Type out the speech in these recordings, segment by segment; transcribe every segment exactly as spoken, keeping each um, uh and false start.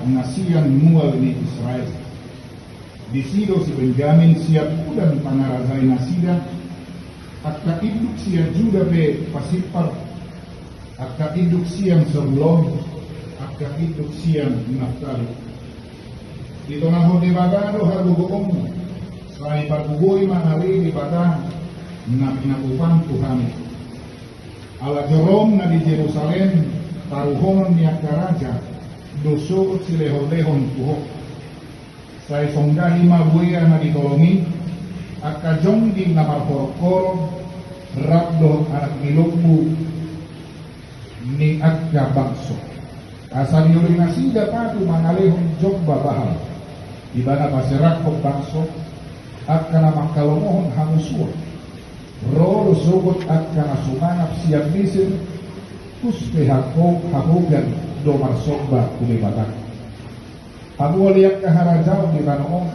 na sian mual ni Israel. Disi do si Benjamin sian udan pangarajai nasida, angka induk sian Juda pe pasimpar, angka induk sian Sebulon, angka induk sian Naftali. Ditongahon Debata do hagogoonmu, sai pargogoi ma ale Debata na pinagopan tu hami. Ala jorom na di Jerusalem, taruhonon ni angka raja, do sogot silehonlehon tu ho. Sai songgahi ma buea na di tolong i, angka jongjing na marhoronghoron, rap dohot anak ni lombu ni angka bangso. Asa dioloi nasida patu mangalehon jomba Baal, ibana paserakhon bangso, angka na manghalomohon hamusuon. Ro do sogot angka na sumangap sian Misir, hus pe hako-, hahogan do marsomba tu Debata. Hamu ale angka harajaon di tano on,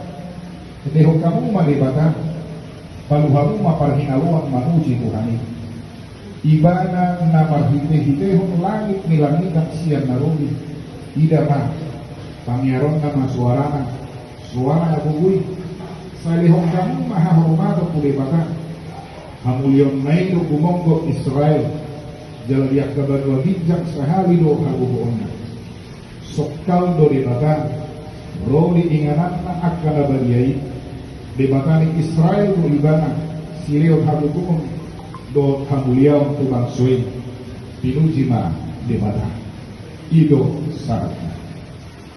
endehon hamu ma Debata, palu hamu ma parhinaloan mamuji Tuhan i. Ibana na marhitehitehon langit ni langitan sian na robi, ida ma, pangiaronna ma soarana, soara na gogo i. Sai lehon hamu ma hahormaton tu Debata. Hamuliaonna i do gumonggop Israel, jala di angka banua ginjang sahali do hagogoonna. Songkal do Debata, ro di ingananna angka na badia i. Debata ni Israel do ibana, silehon hagogoon dohot hamuliaon tu bangso i. Pinuji ma Debata. I do sahatna.